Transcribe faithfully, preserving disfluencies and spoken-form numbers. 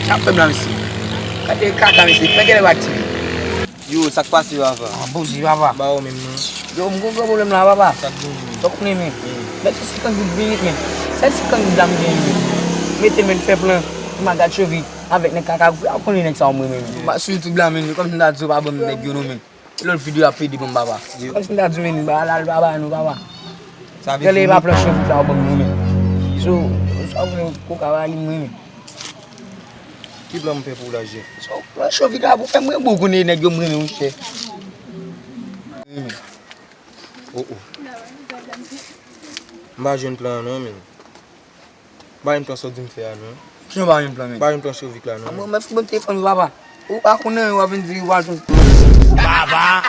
K ap fè m la, mesye? Gade kaka, mesye. Mwen genlè pa tire. Yo, sa k pase, papa? Ah, bon, si, papa. Ba ou menm, non. Yo, m gon gwo pwoblèm la, papa. Sa k gen, menm? Ou konnen, men. Mèt sou senkant goud minit, men. Sèl senkant goud la m genyen, men. Mete, men, fè plan. M a gad Chovik avèk nèg kaka. Ou konnen nèg sa yo m renmen, men. M a sou YouTube la, men. Kòm si m ta di yo pa ban m nèg yo, non, men. Lòt videyo ap pede pou m, papa. Kòm si m ta di, men, ba la, papa, non, papa. Sa vle di pa plan Chovik la, ou ban m, non, men. So, sa w konnen, koka, papa, li m renmen. Ki plan m fè pou ou la, Jeff? So, plan Chovik la pou fè mwen bon, konnen nèg yo m renmen, monchè. Renmen. Oh, oh. M pa jwenn plan an, non, men. M pa jwenn plan sa w di m fè a, non. Kijan w pa jwenn plan, men? M pa jwenn plan Chovik la, non. Mwen, mwen fè bon telefòn, papa. Ou pa konnen, w ap vin di, w al jwenn. Papa,